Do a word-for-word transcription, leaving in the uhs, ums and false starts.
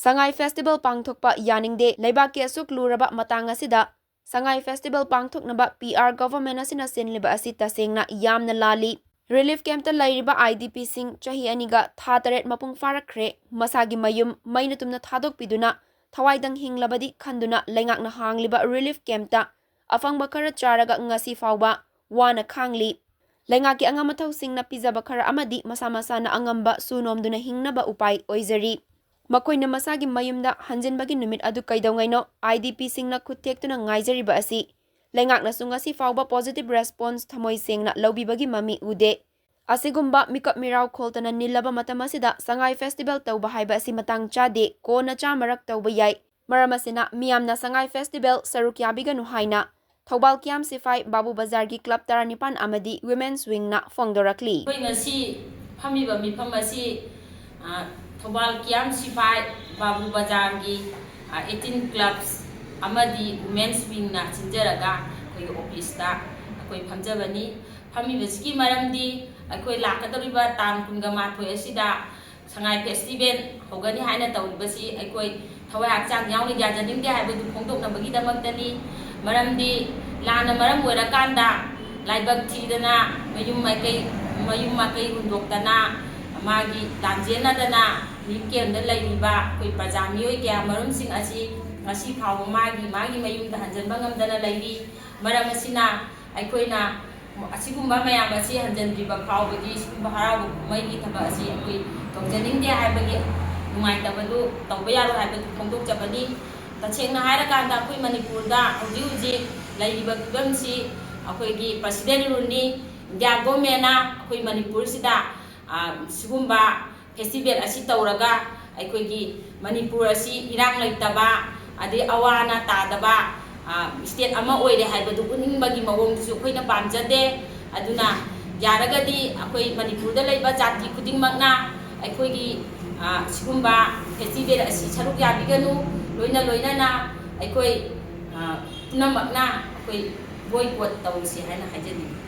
ꯁꯉꯥꯏ festival ꯄꯥꯡꯊꯣꯛꯄ ꯌꯥꯅꯤꯡꯗꯦ꯫ ꯂꯩꯕꯥꯛꯀꯤ ꯑꯁꯨꯛ ꯂꯨꯔꯕ ꯃꯇꯥꯡ ꯑꯁꯤꯗ ꯁꯉꯥꯏ ꯐꯦꯁꯇꯤꯚꯦꯜ ꯄꯥꯡꯊꯣꯛꯅꯕ ꯄꯤ ꯑꯥꯔ ꯒꯚꯔꯟꯃꯦꯟꯠ ꯑꯁꯤꯅ ꯁꯤꯟꯂꯤꯕ ꯑꯁꯤ ꯇꯁꯦꯡꯅ ꯌꯥꯝꯅ ꯂꯥꯜꯂꯤ꯫ ꯔꯤꯂꯤꯐ ꯀꯦꯝꯞꯇ ꯂꯩꯔꯤꯕ ꯑꯥꯏ ꯗꯤ ꯄꯤꯁꯤꯡ ꯆꯍꯤ ꯑꯅꯤꯒ ꯊꯥ ꯇꯔꯦꯠ ꯃꯄꯨꯡ ꯐꯥꯔꯛꯈ꯭ꯔꯦ꯫ ꯃꯁꯥꯒꯤ ꯃꯌꯨꯝ ꯃꯩꯅ ꯇꯨꯝꯅ ꯊꯥꯗꯣꯛꯄꯤꯗꯨꯅ ꯊꯋꯥꯏꯗꯪ ꯍꯤꯡꯂꯕꯗꯤ ꯈꯟꯗꯨꯅ ꯂꯩꯉꯥꯛꯅ ꯍꯥꯡꯂꯤꯕ ꯔꯤꯂꯤꯐ ꯀꯦꯝꯞꯇ ꯑꯐꯪꯕ ꯈꯔ ꯆꯥꯔꯒ ꯉꯁꯤ ꯐꯥꯎꯕ ꯋꯥꯅ ꯈꯥꯡꯂꯤ꯫ ꯂꯩꯉꯥꯛꯀꯤ ꯑꯉꯝ ꯑꯊꯧꯁꯤꯡꯅ ꯄꯤꯖꯕ ꯈꯔ ꯑꯃꯗꯤ ꯃꯁꯥ ꯃꯁꯥꯅ ꯑꯉꯝꯕ ꯁꯨ ꯅꯣꯝꯗꯨꯅ ꯍꯤꯡꯅꯕ ꯎꯄꯥꯏ ꯑꯣꯏꯖꯔꯤ꯫ ꯃꯈꯣꯏꯅ ꯃꯁꯥꯒꯤ ꯃꯌꯨꯝꯗ ꯍꯟꯖꯤꯟꯕꯒꯤ ꯅꯨꯃꯤꯠ ꯑꯗꯨ ꯀꯩꯗꯧꯉꯩꯅꯣ ꯑꯥꯏ ꯗꯤ ꯄꯤꯁꯤꯡꯅ ꯈꯨꯠ ꯊꯦꯛꯇꯨꯅ ꯉꯥꯏꯖꯔꯤꯕ ꯑꯁꯤ ꯂꯩꯉꯥꯛꯅꯁꯨ ꯉꯁꯤ ꯐꯥꯎꯕ ꯄꯣꯖꯤꯇꯤꯚ ꯔꯦꯁꯄꯣꯟꯁ ꯊꯃꯣꯏ ꯁꯦꯡꯅ ꯂꯧꯕꯤꯕꯒꯤ ꯃꯃꯤ ꯎꯗꯦ꯫ ꯑꯁꯤꯒꯨꯝꯕ ꯃꯤꯀꯞ ꯃꯤꯔꯥꯎ ꯈꯣꯜꯇꯅ ꯅꯤꯜꯂꯕ ꯃꯇꯝ ꯑꯁꯤꯗ ꯁꯉꯥꯏ ꯐꯦꯁꯇꯤꯚꯦꯜ ꯇꯧꯕ ꯍꯥꯏꯕ ꯑꯁꯤ ꯃꯇꯥꯡ ꯆꯥꯗꯦ, ꯀꯣꯟꯅ ꯆꯥꯃꯔꯛ ꯇꯧꯕ ꯌꯥꯏ꯫ ꯃꯔꯝ ꯑꯁꯤꯅ ꯃꯤꯌꯥꯝꯅ ꯁꯉꯥꯏ ꯐꯦꯁꯇꯤꯚꯦꯜ ꯁꯔꯨꯛ ꯌꯥꯕꯤꯒꯅꯨ ꯍꯥꯏꯅ ꯊꯧꯕꯥꯜ ꯀꯤꯌꯥꯝ ꯁꯤꯐꯥꯏ ꯕꯥꯕꯨ ꯕꯖꯥꯔꯒꯤ ꯀ꯭ꯂꯕ ꯇꯔꯥꯅꯤꯄꯥꯟ ꯑꯃꯗꯤ ꯋꯤꯃꯦꯟꯁ ꯋꯤꯡꯅ ꯐꯣꯡꯗꯣꯔꯛꯂꯤ꯫ ꯑꯩꯈꯣꯏ ꯉꯁꯤ ꯐꯝꯃꯤꯕ ꯃꯤꯐꯝ ꯑꯁꯤ, ꯑ, ꯊꯧꯕꯥꯜ ꯀꯤꯌꯥꯝ ꯁꯤꯐꯥꯏ ꯕꯥꯕꯨ ꯕꯖꯥꯔꯒꯤ, ꯑ, ꯑꯩꯠꯇꯤꯟ ꯀ꯭ꯂꯕꯁ ꯑꯃꯗꯤ ꯋꯤꯃꯦꯟꯁ ꯋꯤꯡꯅ ꯁꯤꯟꯖꯔꯒ ꯑꯩꯈꯣꯏꯒꯤ ꯑꯣꯐꯤꯁꯇ ꯑꯩꯈꯣꯏ ꯐꯝꯖꯕꯅꯤ꯫ ꯐꯝꯃꯤꯕꯁꯤꯒꯤ ꯃꯔꯝꯗꯤ ꯑꯩꯈꯣꯏ ꯂꯥꯛꯀꯗꯧꯔꯤꯕ ꯇꯥꯡ ꯀꯨꯟꯒ ꯃꯥꯊꯣꯏ ꯑꯁꯤꯗ ꯁꯉꯥꯏ ꯐꯦꯁꯇꯤꯚꯦꯜ ꯍꯧꯒꯅꯤ ꯍꯥꯏꯅ ꯇꯧꯔꯤꯕꯁꯤ ꯑꯩꯈꯣꯏ ꯊꯋꯥꯏ ꯍꯛꯆꯥꯡ ꯌꯥꯎꯅ ꯌꯥꯖꯅꯤꯡꯗꯦ ꯍꯥꯏꯕꯗꯨ ꯐꯣꯡꯗꯣꯛꯅꯕꯒꯤꯗꯃꯛꯇꯅꯤ꯫ ꯃꯔꯝꯗꯤ ꯂꯥꯟꯅ ꯃꯔꯝ ꯑꯣꯏꯔꯀꯥꯟꯗ ꯂꯥꯏꯕꯛ ꯊꯤꯗꯅ ꯃꯌꯨꯝ ꯃꯥꯏꯀꯩ, ꯃꯌꯨꯝ ꯃꯥꯏꯀꯩ ꯍꯨꯟꯗꯣꯛꯇꯅ ꯃꯥꯒꯤ ꯂꯥꯟꯖꯦꯟꯅꯗꯅ ꯔꯤꯂꯤꯐ ꯀꯦꯝꯞꯇ ꯂꯩꯔꯤꯕ ꯑꯩꯈꯣꯏ ꯄ꯭ꯔꯖꯥ ꯃꯤꯑꯣꯏ ꯀꯌꯥ ꯃꯔꯨꯝꯁꯤꯡ ꯑꯁꯤ ꯉꯁꯤ ꯐꯥꯎꯕ ꯃꯥꯒꯤ, ꯃꯥꯒꯤ ꯃꯌꯨꯝꯗ ꯍꯟꯖꯤꯟꯕ ꯉꯝꯗꯅ ꯂꯩꯔꯤ꯫ ꯃꯔꯝ ꯑꯁꯤꯅ ꯑꯩꯈꯣꯏꯅ ꯑꯁꯤꯒꯨꯝꯕ ꯃꯌꯥꯝ ꯑꯁꯤ ꯍꯟꯖꯤꯟꯗ꯭ꯔꯤꯕ ꯐꯥꯎꯕꯗꯤ ꯁꯤꯒꯨꯝꯕ ꯍꯔꯥꯎꯕ ꯀꯨꯝꯍꯩꯒꯤ ꯊꯕꯛ ꯑꯁꯤ ꯑꯩꯈꯣꯏ ꯇꯧꯖꯅꯤꯡꯗꯦ ꯍꯥꯏꯕꯒꯤ ꯅꯨꯡꯉꯥꯏꯇꯕꯗꯨ ꯇꯧꯕ ꯌꯥꯔꯣꯏ ꯍꯥꯏꯕꯗꯨ ꯐꯣꯡꯗꯣꯛꯆꯕꯅꯤ꯫ ꯇꯁꯦꯡꯅ ꯍꯥꯏꯔꯀꯥꯟꯗ ꯑꯩꯈꯣꯏ ꯃꯅꯤꯄꯨꯔꯗ ꯍꯧꯖꯤꯛ ꯍꯧꯖꯤꯛ ꯂꯩꯔꯤꯕ ꯐꯤꯕꯝꯁꯤ ꯑꯩꯈꯣꯏꯒꯤ ꯄ꯭ꯔꯁꯤꯗꯦꯟ ꯔꯨꯜꯅꯤ꯫ ꯏꯟꯗꯤꯌꯥ ꯒꯣꯔꯃꯦꯟꯅ ꯑꯩꯈꯣꯏ ꯃꯅꯤꯄꯨꯔꯁꯤꯗ, ꯑ, ꯁꯤꯒꯨꯝꯕ ꯐꯦꯁꯇꯤꯚꯦꯜ ꯑꯁꯤ ꯇꯧꯔꯒ ꯑꯩꯈꯣꯏꯒꯤ ꯃꯅꯤꯄꯨꯔ ꯑꯁꯤ ꯏꯔꯥꯡ ꯂꯩꯇꯕ, ꯑꯗꯩ ꯑꯋꯥ ꯑꯅꯥ ꯇꯥꯗꯕ, ꯑ, ꯁ꯭ꯇꯦꯠ ꯑꯃ ꯑꯣꯏꯔꯦ ꯍꯥꯏꯕꯗꯨ ꯎꯠꯅꯤꯡꯕꯒꯤ ꯃꯑꯣꯡꯗꯨꯁꯨ ꯑꯩꯈꯣꯏꯅ ꯄꯥꯝꯖꯗꯦ꯫ ꯑꯗꯨꯅ ꯌꯥꯔꯒꯗꯤ ꯑꯩꯈꯣꯏ ꯃꯅꯤꯄꯨꯔꯗ ꯂꯩꯕ ꯖꯥꯇꯤ ꯈꯨꯗꯤꯡꯃꯛꯅ ꯑꯩꯈꯣꯏꯒꯤ, ꯑ, ꯁꯤꯒꯨꯝꯕ ꯐꯦꯁꯇꯤꯚꯦꯜ ꯑꯁꯤ ꯁꯔꯨꯛ ꯌꯥꯕꯤꯒꯅꯨ꯫ ꯂꯣꯏꯅ ꯂꯣꯏꯅꯅ ꯑꯩꯈꯣꯏ, ꯑ, ꯄꯨꯝꯅꯃꯛꯅ ꯑꯩꯈꯣꯏ ꯕꯣꯏꯀꯣꯠ ꯇꯧꯁꯤ ꯍꯥꯏꯅ ꯍꯥꯏꯖꯅꯤꯡꯏ꯫